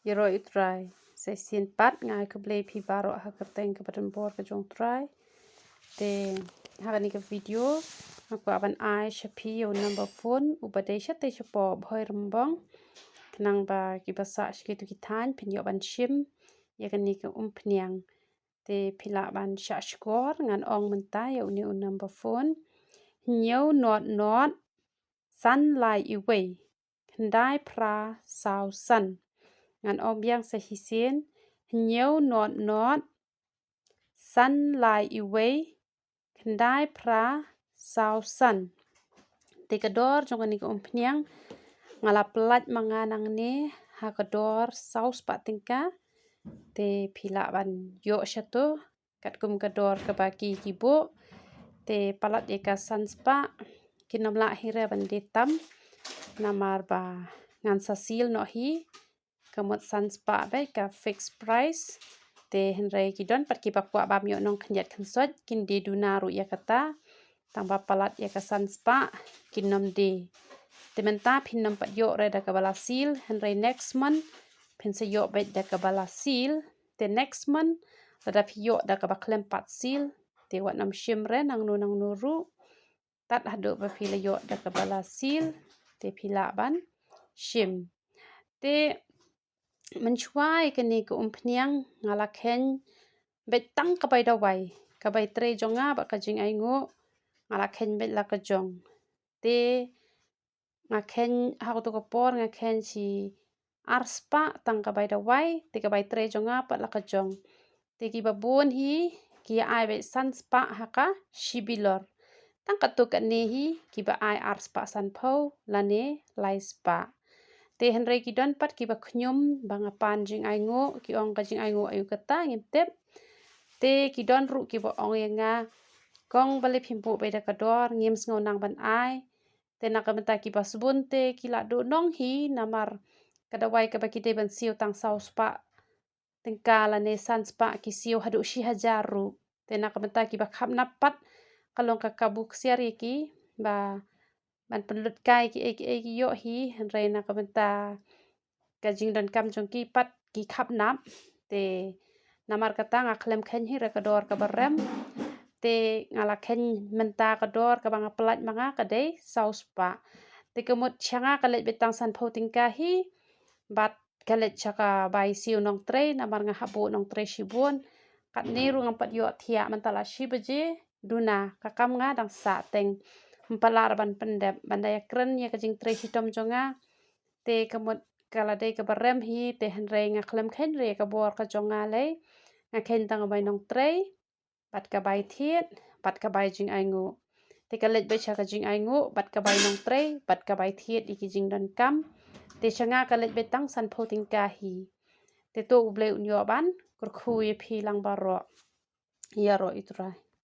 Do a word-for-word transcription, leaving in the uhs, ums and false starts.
Ïaroh ïa u Trai. Sa shisien pat nga ai khublei phi baroh ha ka kyrteng kaba donbor ka jong u Trai. Te ha kane ka video nga kwah ban ai sha phi ïa u number phone uba dei shatei shapoh Bhoirymbong. Khnang ba kiba sah sha kito ki thaiñ phin ïoh ban shim ïa kane ka umphniang. Te phi lah ban shah shkor, ngan ong mynta ïa une u number phone. Hynñiew nod nod san lai iwei khyndai phra saw san. Ngan ong biang sa shisien. Hynñiew nod nod san lai iwei khyndai phra saw san. Te ka dor jong kane ka umphniang nga la pyllait ma nga nangne ha ka dor saw spah tyngka. Te phi lah ban ïoh shato katkum ka dor kaba ki ki buh. Te palat ïa ka san spah, kin ym lah hi re ban die tam, namar ba ngan sa seal noh hi. Ka mut san spah beit ka fixed price. Te hynrei ki don pat kiba kwah bam ïoh nongkhyndiat khynsoit, kin die duna ruh ïa kata. Tang ba palat ïa ka san spah kin ym die. Te mynta phin ym pat ïoh re da kaba la seal, hynrei next month phin sa ïoh beit da kaba la seal. Te next month lada phi ïoh da kaba khlem pat seal, te wat nym shim re nangno nangno ruh. Tad haduh ba phi la ïoh da kaba la seal te phi lah ban shim. Te mynshuwa ïa kane ka umphniang nga la kheiñ beit tang ka bai dawai, ka bai trei jong nga bad ka jingainguh nga la kheiñ beit la ka jong. Te nga kheiñ ha kato ka por nga kheiñ shi ar spah tang ka bai dawai, te ka bai trei jong nga pat la ka jong. Te kiba bun hi ki ai beit san spah ha ka shi bilor. Tang katto katne hi kiba ai ar spah sanphew lane lai spah. Te hynrei ki don pat kiba khñium ba nga pan jingainguh, ki ong ka jingainguh aïu kata ngim tip. Te ki don ruh kiba ong ïa nga, kong balei phim buh beit da ka dor, ngim sngew nang ban ai. Te na ka bynta kiba sbun te ki la duh nong hi, namar ka dawai kaba ki dei ban siew tang saw spah tyngka lane san spah ki siew haduh shi hajar ruh. Te na ka bynta kiba khapnap pat ka long ka kabu ksiar ïa ki ba ban pynlut kai kiei kiei ki ïoh hi, hynrei na ka bynta ka jingdonkam jong ki pat ki khapnap. Te namar kata nga khlem kheiñ hi re ka dor kaba rem. Te nga la kheiñ mynta ka dor kaba nga pyllait ma nga ka dei saw spah. Te ka mut sha nga ka leit beit tang sanphew tyngka hi bad ka leit sha ka bai siew nongtrei namar nga hap buh nongtrei shibun. Katne ruh ngam pat ïoh thiah mynta la shi baje duna, ka kam nga dang sah teng. Ym pat lah re ban pyndep ban da ïakren ïa ka jingtrei shitom jong nga. Te ka mut ka la dei kaba rem hi, te hynrei nga khlem kheiñ re ka bor ka jong nga lei. Nga kheiñ tang ka bai nongtrei bad ka bai thied bad ka bai jingainguh. Te ka leit beit sha ka jingainguh bad ka bai nongtrei bad ka bai thied ïa ki jingdonkam. Te sha nga ka leit beit tang sanphew tyngka hi. Te to U Blei un ïoh ban kyrkhu ïa phi lang baroh. Ïaroh ïa u Trai.